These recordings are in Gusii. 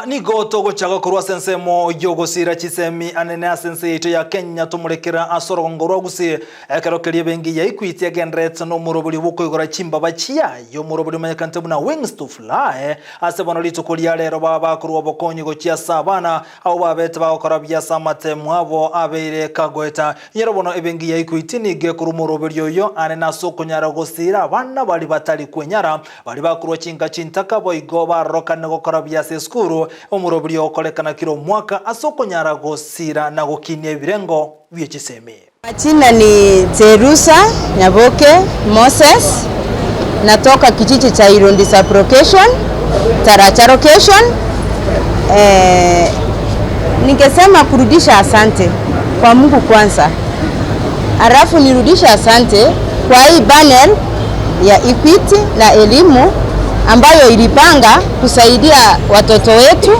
nigo togochaka korwa ase ensemo y'ogosiira chisemi anene ase ense yaito ya Kenya tomorekera ase orogongo rwa Gusii ekero keria ebenki ya Equity egendererete nomorobori bw'okoigora chimbaba chiaye omorobori omanyekanete buna Wings to Fly ase bono rituko ria rero baba bakorwa obokonyi gochia ase abana abwo babete bagokora buya ase amatemo abo abeire kagoeta. Inyora bono ebenki ya Equity nigo ekorwa omoroberi oyo anene ase okonyara gosiira abana baria batari kwenyara Baria bakorwa chinka chintaka boigo barorokane gokora buya ase esukuru, omorobiri ogokorekana kera omwaka ase okonyara gosira na gokinia ebirengo bie chisemi. Majina ni Jerusa Nyaboke Moses, natoka kijiji cha Irundi sub-location, Taracha location. Eh, ningesema kurudisha asante kwa Mungu kwanza, alafu nirudishe asante kwa hii panel ya Equity na elimu ambayo ilipanga kusaidia watoto wetu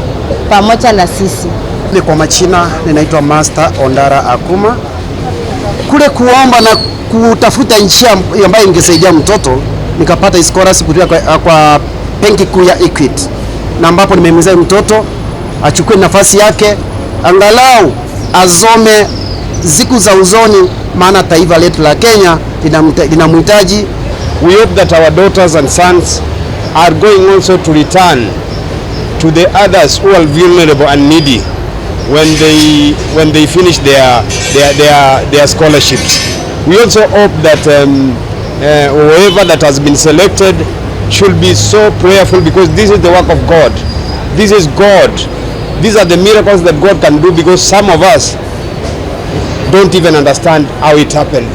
pamoja na sisi. Ni kwa majina ninaitwa Master Ondara Akuma. Kule kuomba na kutafuta njia ambayo ingesaidia mtoto, nikapata scholarship kutoka kwa, kwa benki kuu ya Equity, na ambapo nimemzaa mtoto achukue nafasi yake angalau asome siku za usoni, maana taifa letu la Kenya linamhitaji. We hope that our daughters and sons are going also to return to the others who are vulnerable and needy when they finish their scholarships. We also hope that whoever that has been selected should be so prayerful because this is the work of God. This is God. These are the miracles that God can do because some of us don't even understand how it happened.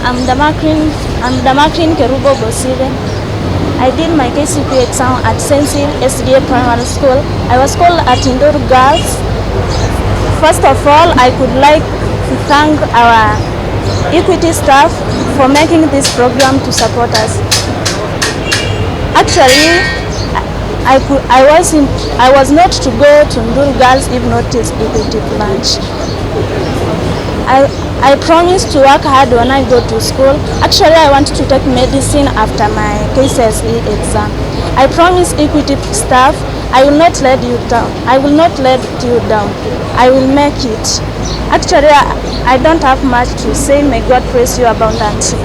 I'm Damakrin Kerubo Bosire. I did my KCPE exam at Sensil SDA Primary School. I was called at Nduru Girls. First of all, I could like to thank our Equity staff for making this program to support us. Actually, I, wasn't, I was not to go to Nduru Girls if not this Equity branch. I promise to work hard when I go to school. Actually, I want to take medicine after my KCSE exam. I promise Equity staff I will not let you down. I will not let you down. I will make it. Actually, I don't have much to say. May God bless you abundantly.